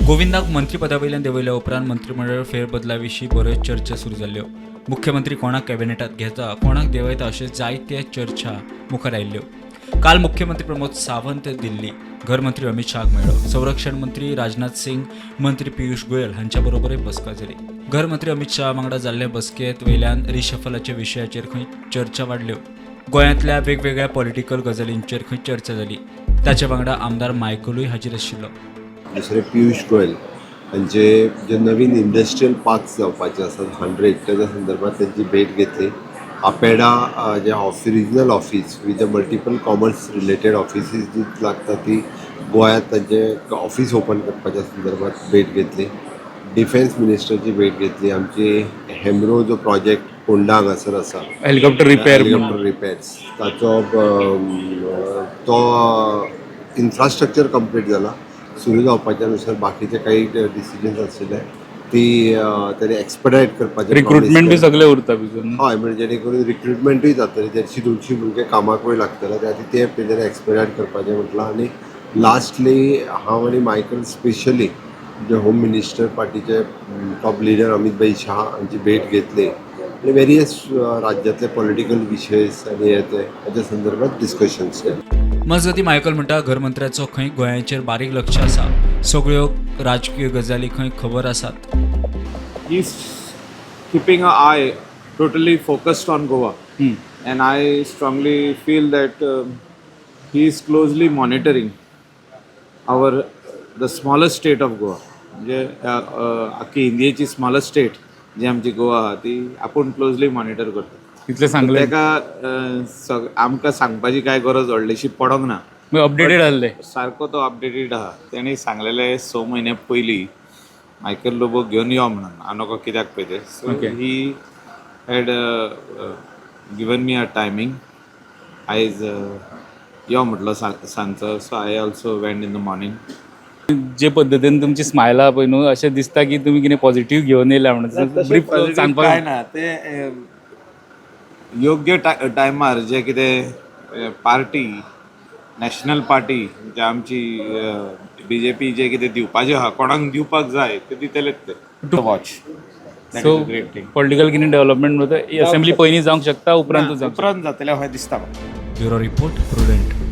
गोविंदाक मंत्रीपदा वयल्यान देंवयल्या उपरांत मंत्रीमंडळ फेरबदला विशीं बऱ्योच चर्चा सुरू जाल्ल्यो. मुख्यमंत्री कोणाक कॅबिनेटात घेता, कोणाक देंवयता अश्यो जायत्यो चर्चा मुखार आयिल्ल्यो. काल मुख्यमंत्री प्रमोद सावंत दिल्ली घरमंत्री अमित शहाक मेळ्ळो. संरक्षण मंत्री राजनाथ सिंग, मंत्री पियुष गोयल हांच्या बरोबरय बसका जाली. घरमंत्री अमित शहा वांगडा जाल्ले बसकेत वयल्यान रिशफलाच्या विशयाचेर खंय चर्चा वाडल्यो. गोंयांतल्या वेगवेगळ्या पॉलिटिकल गजालींचेर खंय चर्चा जाली. ताच्या वांगडा आमदार मायकलूय हाजीर आशिल्लो. दुसरे पियुष गोयल हांचे जे नवीन इंडस्ट्रियल पार्क्स जावपाचे आसात 100, त्याच्या संदर्भात त्यांची भेट घेतली. आपेडा जे office, regional office with the multiple commerce related offices जी लागता ती गोंयांत तांचे ऑफिस ओपन करपाच्या संदर्भात भेट घेतली. डिफेन्स मिनिस्टरची भेट घेतली. आमची हेमरो जो प्रोजेक्ट होंडा हांगासर आसा, हेलिकॉप्टर रिपेअर, हेलिकॉप्टर रिपेर्स, ताचो तो इन्फ्रास्ट्रक्चर कंप्लीट जाला, सुरू जावपाच्या नुसार बाकीचे काही डिसिजन्स आशिल्ले ती ताणी एक्सपेडायट करपाचे रिक्रुटमेंट बी promise केलें. सगळे उरता भितर. हय, म्हणजे जेणे करून रिक्रुटमेंटूय जातली, 150-200 भुरगे कामाकूय लागतले. त्या खातीर ते तेंच्यांनी एक्सपेडायट करपाचें म्हटलां. आनी लास्टली हांव आनी मायकल स्पेशली जे होम मिनिस्टर, पार्टीचे टॉप लिडर अमित भाई शहा हांची भेट घेतली आनी वेरियस राज्यांतले पॉलिटिकल विशय आनी हे ते हाच्या संदर्भात डिस्कशन्स केले. मजगतीं, मायकल म्हणटा, घरमंत्र्याचो खंय गोंयाचेर बारीक लक्ष आसा. सगळ्यो राजकीय गजाली खंय खबर आसात. He's keeping a eye totally focused on Goa. And I strongly feel that he is closely monitoring our the smallest state of Goa. म्हणजे आख्खी इंडियेची स्मॉलेस्ट स्टेट जी आमची गोवा आहा ती आपूण क्लोजली मॉनिटर करता. तितलें सांगलें. ताका आमकां सांगपाची कांय गरज व्हडलीशी पडोंक ना. अपडेटेड आहले. सारको तो अपडेटेड आहा. तेणी सांगलेले 6 म्हयने पयलीं मायकल लोबो घेवन यो म्हणून, हांव नको कित्याक पळय ते. So he had given me a timing. आयज यो म्हटलो सांजचो, so I also went in the morning. जे पद्दतीन तुमची स्मायल आहा पळय न्हू, अशें दिसता की तुमी कितें पॉझिटिव्ह घेवन येयला म्हणून. ब्रीफ काय सांगपाक. ना, ते योग्य टायमार जे कितें पार्टी, नॅशनल पार्टी म्हणजे आमची बीजेपी, जे कितें दिवपाचें आहा, कोणाक दिवपाक जाय ते दितलेच ते. Watch so great thing. Political कितें डेव्हलपमेंट असेंब्ली पयलीं जावंक शकता, उपरांतूच जावंक शकता. उपरांत जातलें अशें दिसता म्हाका. Bureau report, prudent.